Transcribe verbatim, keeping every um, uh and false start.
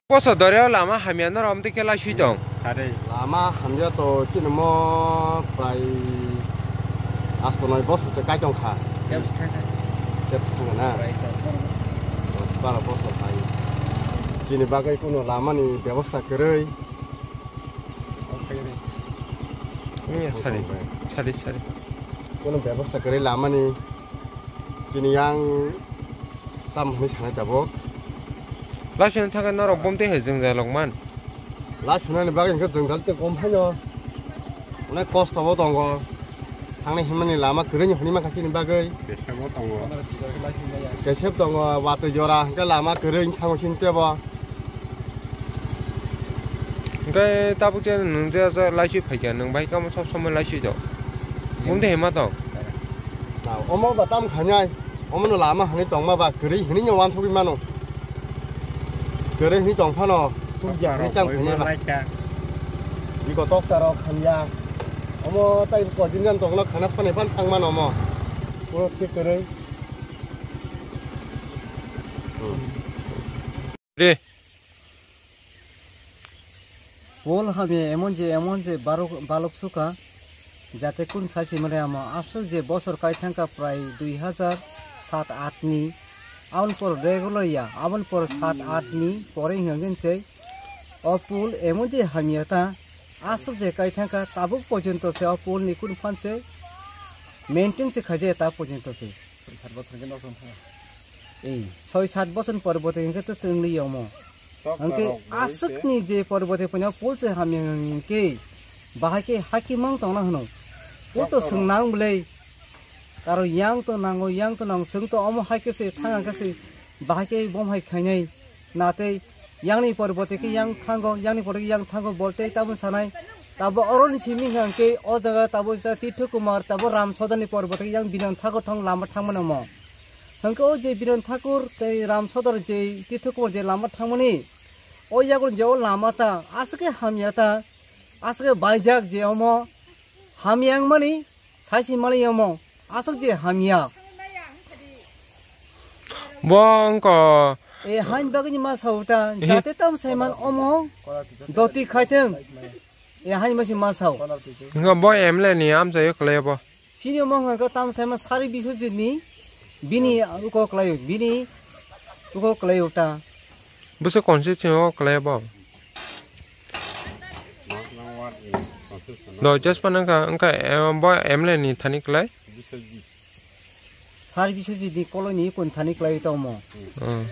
Boso doreo lama hamya norok omtwi khe laiswi tong. Lama hamya to chini mo prai asto noi bosor se kai tong kha. Tep thang na. Dos baro bosor pai. Chini bagwi kuno lama ni bebosta kwrwi. Sari, sari, sari. Kuno bebosta kwrwi lama ni. Chini yang tam hwnwi sanai tabuk. Laiswi thangkhe norok bomtwi hai jwngjal rok man. Laiswi nani bagwi hwnkhe jwngjal tei kom phaino. Onek kosto bo tongo. Thangnai hwnmani lama kwrwi hwnwi mankha chini bagwi. Kesep bo tongo. Kesep tongo, watwi jora hwnkhe lama kwrwi thango chini tebo. Hwnkhe tabuk je nwng je je laiswi phaikha, nwng bai tamo sob somoi laiswi tong. Bumtwi hima tong. Na, omo ba tam khainai, omo no lama hwnwi tongma ba kwrwi hwnwi no wansugwi mano. Kwrwi hwnwi tong phano, tubja hwnwi tam khainai ba. Biko tokta rok hamya. Omo tai ko din jan tongno khana phani phan thang mano omo. Puro khe kwrwi. Hmm. Re. Pol hamya emon je, emon je barok, balok suka, jate kun sai se mane amo aswk je bosor kai thangkha prai dui hazar sat at ni, aboni por regular ya, aboni por sat at ni pore hingangin sei o pol emon je hamya ta aswk je kai thangkha tabuk porjonto se o pol ni kun phan se maintain se khaje ta porjonto se. Soi sat bosor hwnkhe no chwng thangkha. Ei, soi sat bosor ni porbote hwnkhe to chwng li omo. Hwnkhe aswk ni je porbote pono pol se hamya hwnkhe bahai khe haki mang tongna hwno. Pol to chwng nang bwlai. Karo yang to nango, yang to nang chwng to omo hai khe se thang khe se bahai khe bom hai khainai. Natei yang ni porbote khe yang thango, yang ni porbote khe yang thango bolte tamo sanai. Tabo oro ni simi hwnkhe o jaga tabo isa Tirtho Kumar tabo Ram Sodor ni porbote khe yang Binan Thakur thang lama thangmani omo. Hwnkhe o je Binan Thakur tei Ram Sodor je Tirtho Kumar je lama thangmani o yago je o lama ta aswk khe hamya ta aswk khe baijak je omo hamya wngmani. Saisi mali omo aswk je hamya. Bo wngkha. E hain bagwi ni ma sao ta, jate tam saiman omo doti khaiteng. E hain masi ma sao. Wngkha bo M L A ni amchaio kwlai bo. Sini omo wngkha tam saiman sari Biswajit ni bini uko kwlai, bini uko kwlai ta. Bwswk constituency o kwlai bo? Do just pa nangkha, wngkha, eh, bo M L A ni thani kwlai? Sar Biswajit ni koloni kon thani kwlai tongmo. Hmm.